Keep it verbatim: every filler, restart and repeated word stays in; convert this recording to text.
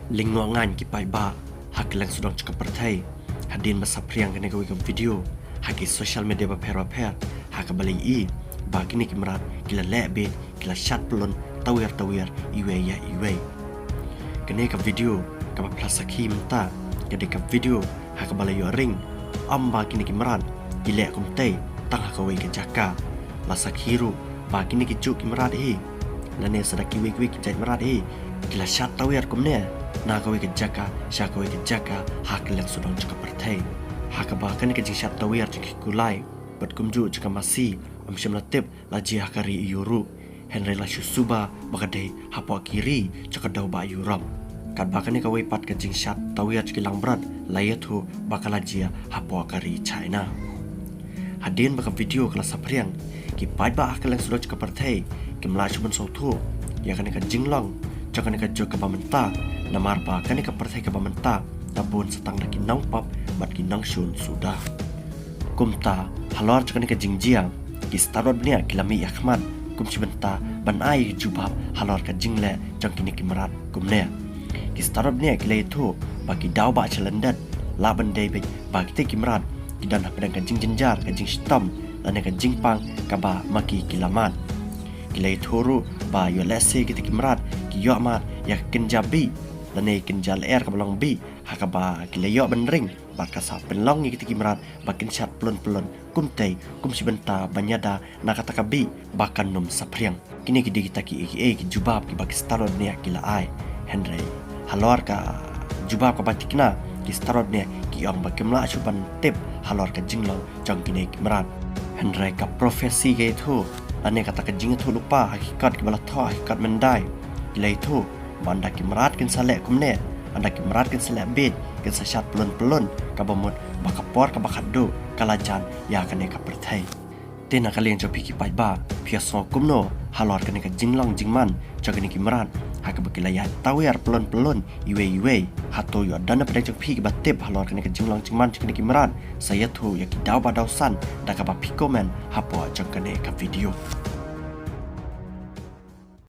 Lyngngoh ngan ki paidbah ha kylleng sawdong jong ka pyrthei, hadien ba saphriang kane kawei ka video ha ki social media bapher bapher, ha kaba la ïohi ba kine ki mrad ki la leh beit, ki la shad pyllun tawiar tawiar iwei ïa iwei. Kane ka video kaba phi la sakhi mynta ka dei ka video ha kaba la ïoh ring ym ba kine ki mrad ki leh kumtei tang ha kawei ka jaka. La sakhi ruh ba kine ki juh ki mrad hi, lane sa da kiwei kiwei ki jait mrad hi, ki la shad tawiar kumne na kawei ka jaka sha kawei ka jaka ha kylleng sawdong jong ka pyrthei. Ha kaba kane ka jingshad tawiar jong ki kulai bad kumjuh jong ka masi ym shym la tip la jia ha ka ri Europe, hynrei la shu suba ba ka dei hapoh ki ri jong ka dew bah Europe. Katba kane kawei pat ka jingshad tawiar jong ki langbrot la ïathuh ba ka la jia hapoh ka ri China. Hadien ba ka video ka la saphriang, ki paidbah ha kylleng sawdong jong ka pyrthei kim lah shuh ban sngewthuh ïa kane ka jinglong jong kane ka juk kaba mynta, namar ba kane ka pyrthei kaba mynta ka bun sa tang da ki nongpop bad ki nongshun suda. Kumta halor jong kane ka jingjia, ki stad wad bniah ki la mih ïa khmat kum shi bynta ban ai jubab halor ka jingleh jong kine ki mrad kumne. Ki stad wad bniah ki la ïathuh ba ki daw bah sha lyndet lah ban dei beit ba kitei ki mrad ki don hapdeng ka jingjynjar, ka jingshitom lane ka jingpang kaba ma ki ki la mad. Ki la ïathuh ruh ba ïoh lehse kitei ki mrad ki ïoh mad ïa ka kynja bih lane kynja lyer kaba long bih, ha kaba ki la ïoh ban ring bad ka sa pynlong ïa kitei ki mrad ba kin shad pyllun pyllun kumtei kum shi bynta ban ïada na kata ka bih ba kan ym saphriang. Kine ki dei kita kiei kiei ki jubab kiba ki stad wad bniah ki la ai. Hynrei halor ka jubab kaba thikna, ki stad wad bniah ki ong ba kim lah shuh ban tip halor ka jinglong jong kine ki mrad. Hynrei ka prophecy ka ïathuh lane kata ka jingïathuh lypa ha ki kot kiba la thoh ha ki kot myndai, ki la ïathuh ba ynda ki mrad kin sa leh kumne, ynda ki mrad kin sa leh beit, kin sa shad pyllun pyllun, kaba mut ba ka por kaba khatduh ka la jan ïa kane ka pyrthei. Te na ka liang jong phi ki paidbah, phi ïa sngew kumno halor kane ka jinglong jingman jong kine ki mrad ha kaba ki la ïaid tawiar pyllun pyllun iwei iwei? Hato ïoh don na pdeng jong phi kiba tip halor kane ka jinglong jingman jong kine ki mrad? Sa ïathuh ïa ki daw bah daw san da kaba phi comment hapoh jong kane ka video.